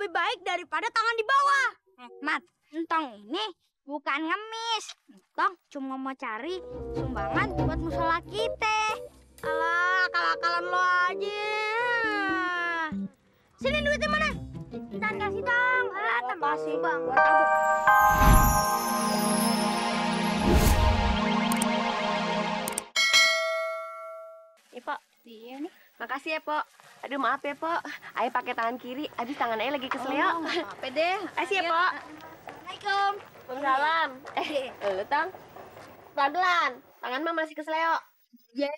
lebih baik daripada tangan di bawah. Mat, entong ini bukan ngemis. Entong cuma mau cari sumbangan buat musola kita. Alah, akal-akalan lo aja. Sini duitnya mana? Tan kasih dong. Kasih bang, gua tabuk. Pak. Iya nih. Makasih ya, Pok. Aduh, maaf ya, Pok. Ayah pakai tangan kiri, habis tangan ayah lagi kesleo. Apa deh? Makasih ya, Pok. Assalamualaikum. Waalaikumsalam. Lu, Tang. Pelan-pelan. Tangan mah masih kesleo. Ya.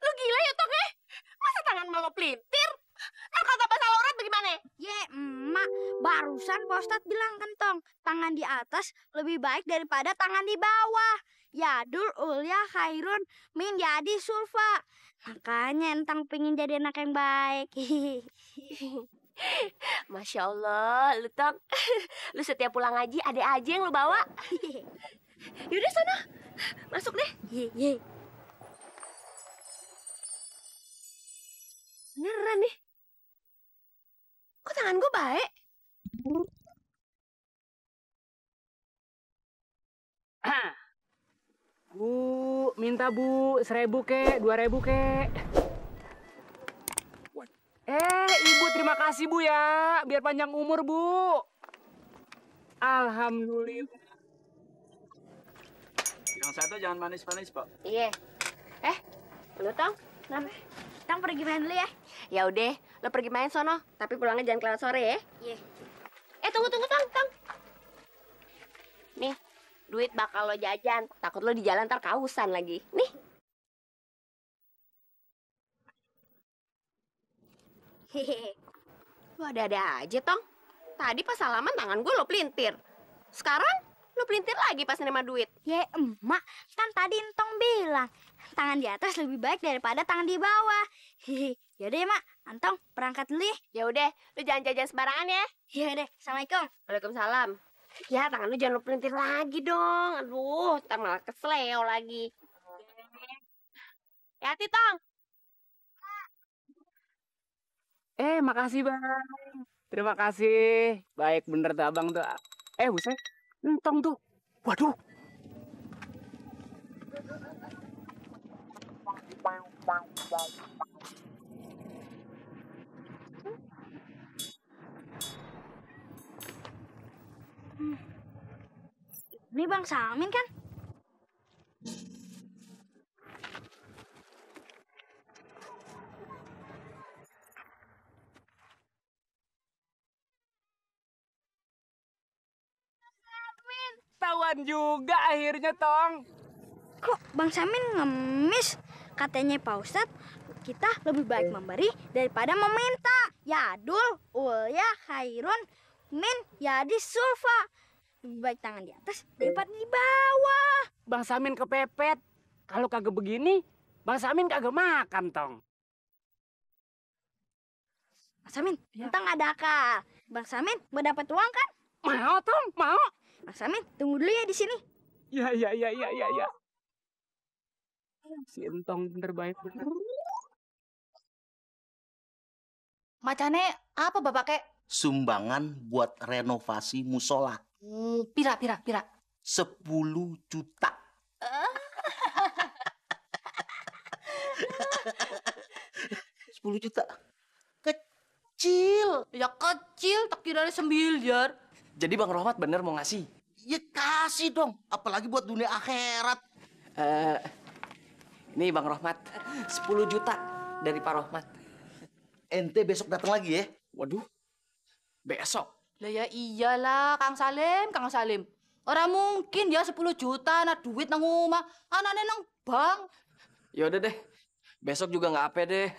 Lu gila ya, Tong, eh? Masa tangan mau lo pelintir? Ntar kata bahasa Laurat bagaimana? Ye, emak. Barusan Pak Ustadz bilang kan, Tong. Tangan di atas lebih baik daripada tangan di bawah. Yadul ulya khairun min yadi sulfa. Makanya entang pengen jadi anak yang baik. Masya Allah, lu Tong. Lu setiap pulang ngaji ada aja yang lu bawa. Yaudah sana, masuk deh. Ye. Beneran nih. Kok tangan gue baik? Bu, minta Bu, 1.000 kek, 2.000 kek. Ibu terima kasih Bu ya, biar panjang umur Bu. Alhamdulillah. Yang satu jangan manis-manis, Pak. Iya. Lu Tong, kenapa? Tong pergi main dulu ya. Ya udah, lo pergi main sono, tapi pulangnya jangan kelewat sore ya. Iya. Tunggu, Tong. Nih, duit bakal lo jajan. Takut lo di jalan ntar kausan lagi. Nih. Hehehe. Lo ada-ada aja, Tong. Tadi pas salaman tangan gue lo pelintir. Sekarang lo pelintir lagi pas nerima duit. Ye, emak. Kan tadi entong bilang tangan di atas lebih baik daripada tangan di bawah. Hehe. Yaudah ya, Mak. Antong berangkat dulu ya. Ya udah, lo jangan jajan sembarangan ya. Iya deh. Assalamualaikum. Waalaikumsalam. Ya, tangan lu jangan lu pelintir lagi dong. Aduh, ntar malah kesleo lagi. Hati, Tong. Makasih Bang. Terima kasih. Baik bener tuh Abang tuh. Buset. Entong tuh. Waduh. Ini Bang Samin kan? Tawan juga akhirnya Tong. Kok Bang Samin ngemis? Katanya Pak Ustadz, kita lebih baik memberi daripada meminta. Yadul ulya khairun min yadi sulfa. Lebih baik tangan di atas daripada di bawah. Bang Samin kepepet. Kalau kagak begini, Bang Samin kagak makan Tong. Bang Samin, entang ada akal. Bang Samin mau dapat uang kan? Mau Tong, mau. Bang Samin, tunggu dulu ya di sini. Ya. Si Entong bener baik bener. Macane apa Bapak kek? Sumbangan buat renovasi musola. Pira. 10 juta. Sepuluh juta. Kecil. Ya kecil, tak kira 9 miliar. Jadi Bang Rohmat bener mau ngasih? Ya kasih dong. Apalagi buat dunia akhirat. Ini Bang Rohmat, 10 juta dari Pak Rohmat. Ente besok datang lagi ya. Waduh, besok? Lah ya iyalah Kang Salim. Orang mungkin dia 10 juta na duit nang omah, anane nang bank. Ya udah deh, besok juga nggak apa deh.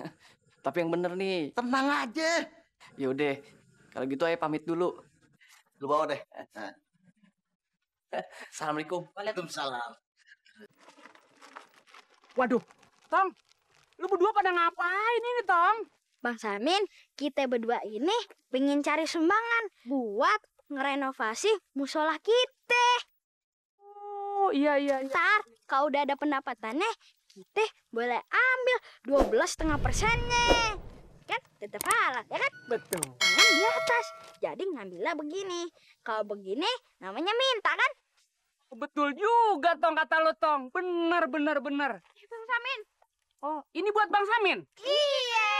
Tapi yang bener nih. Tenang aja. Ya udah, kalau gitu ayo pamit dulu. Lu bawa deh. Assalamualaikum. Waalaikumsalam. Waduh, Tong. Lu berdua pada ngapain ini, Tong? Bang Samin, kita berdua ini pengen cari sumbangan buat ngerenovasi musola kita. Oh, iya. Ntar, kalau udah ada pendapatannya, kita boleh ambil 12,5%-nya. kan tetap halal, ya kan? Betul. Tangan di atas. Jadi ngambilnya begini. Kalau begini namanya minta kan? Betul juga Tong kata lo Tong. Bener. Bang Samin. Oh, ini buat Bang Samin. Iya.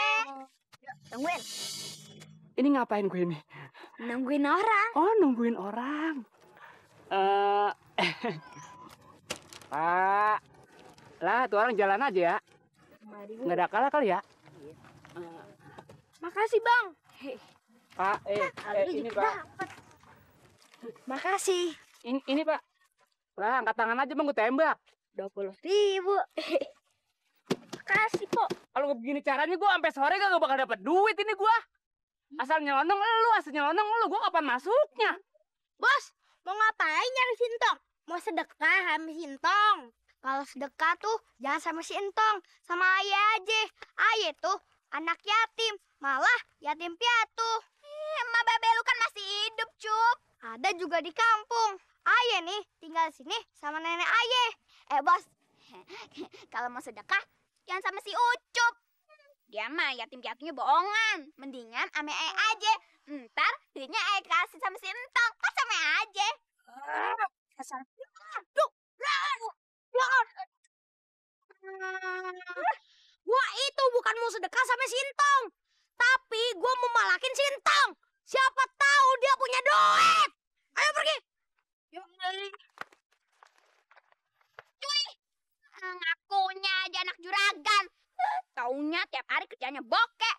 Tungguin. Ini ngapain gue ini? Nungguin orang. Oh, nungguin orang. Pak. Lah, tuh orang jalan aja ya. Nggak ada kalah kali ya? Makasih bang. Pak, ini Pak. Dapet. Makasih. Ini Pak. Lah, angkat tangan aja Bang, gue tembak. 20.000. Makasih po. Kalau begini caranya gue sampai sore gak bakal dapat duit ini gue. Asal nyelonong lu, gue kapan masuknya? Bos, mau ngapain nyari sintong? Mau sedekah sama sintong. Kalau sedekah tuh jangan sama sintong, sama ayah aja. Ayah tuh anak yatim, malah yatim piatu. Emak babe lu kan masih hidup, Cup. Ada juga di kampung. Ayah nih tinggal sini sama nenek ayah. Bos, kalau mau sedekah jangan sama si Ucup. Dia mah yatim piatunya bohongan. Mendingan ame aja. Ntar duitnya kasih sama si Entong. Kan sama aja. Gua itu bukan mau sedekah sama Sintong, tapi gua mau malakin Sintong. Siapa tahu dia punya duit. Ayo pergi. Yuk. Cuy. Ngakunya aja anak juragan. Taunya tiap hari kerjanya bokek.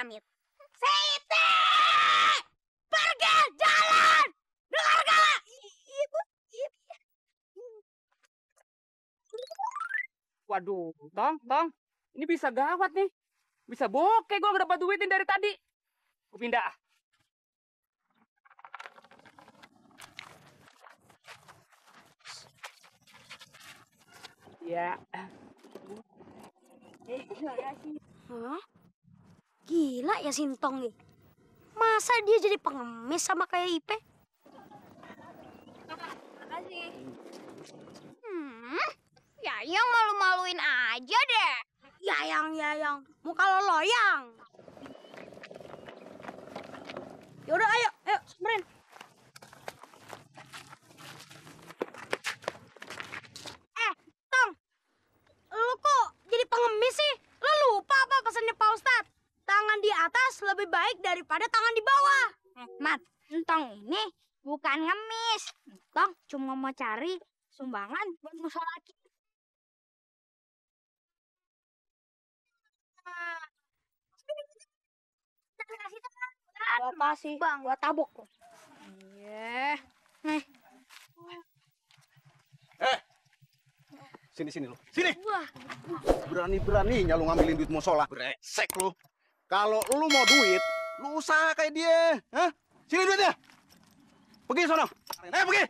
Amit. Siti! Pergi jalan. Dengar gak? Iya. Waduh, Tong. Ini bisa gawat nih. Bisa bokeh gue dapat duitin dari tadi. Gue pindah. Ya. Hah? Gila ya Sintong nih. Masa dia jadi pengemis sama kayak Ipe? Makasih. Yayang malu-maluin aja deh. Yayang. Muka lo loyang. Yaudah ayo samperin. Tong. Lu kok jadi pengemis sih? Lu lupa apa pesannya Pak Ustadz? Tangan di atas lebih baik daripada tangan di bawah. Mat, Entong ini bukan ngemis. Entong cuma mau cari sumbangan buat musola kita. Gua kasih, gua tabuk. Iya. Nih. Sini lu. Sini. Wah. Berani-beraninya lu ngambilin duit musola. Brengsek lu. Kalau lu mau duit, lu usaha kayak dia. Hah? Sini duitnya. Pergi sono. Pergi.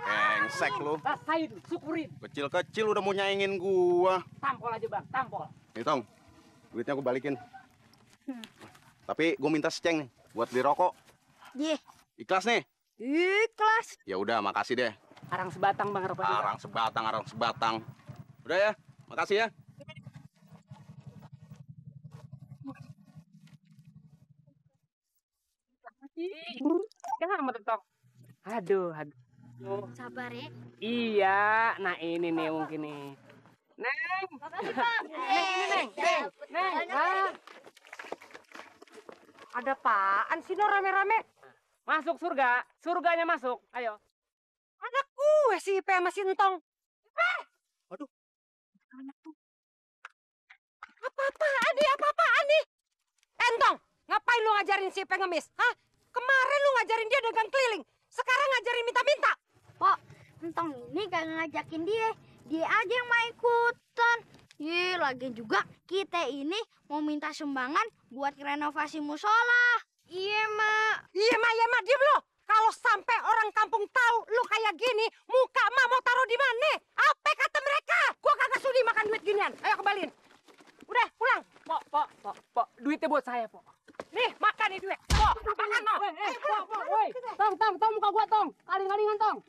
Brengsek lu. Rasain, syukurin. Kecil-kecil udah mau nyaingin gua. Tampol aja Bang, tampol. Nih Tong, duitnya gua balikin. Tapi gua minta seceng nih buat beli rokok. Iya. Ikhlas nih? Ikhlas. Ya udah, makasih deh. Arang sebatang Bang rokoknya. Arang sebatang. Udah ya, makasih ya. Kenapa tuh Tong? Aduh. Sabar ya. Iya, nah ini nih mungkin nih. Neng. Makasih, Pak. Neng. Ada apaan sih no rame-rame? Masuk surga, surganya masuk. Ayo. Anak gue si Ipe sama Sintong. Waduh. Anak tuh. Apa-apaan nih? Entong, ngapain lu ngajarin si Ipe ngemis? Hah? Kemarin lu ngajarin dia dagang keliling. Sekarang ngajarin minta-minta. Pok, Entong ini gak ngajakin dia. Dia aja yang mau ikutan. Lagian juga kita ini mau minta sumbangan buat renovasi musola. Iya, Mak. Iya, Mak, diam lo. Kalau sampai orang kampung tahu lu kayak gini, muka Mak mau taruh di mana? Apa kata mereka? Gua kagak sudi makan duit ginian. Ayo kembaliin. Udah, pulang. Pok, duitnya buat saya, Pok. Nih, makan nih duit. Pok, makan no. Woi, Tong, muka gua, Tong. Kaling-kalingan, Tong.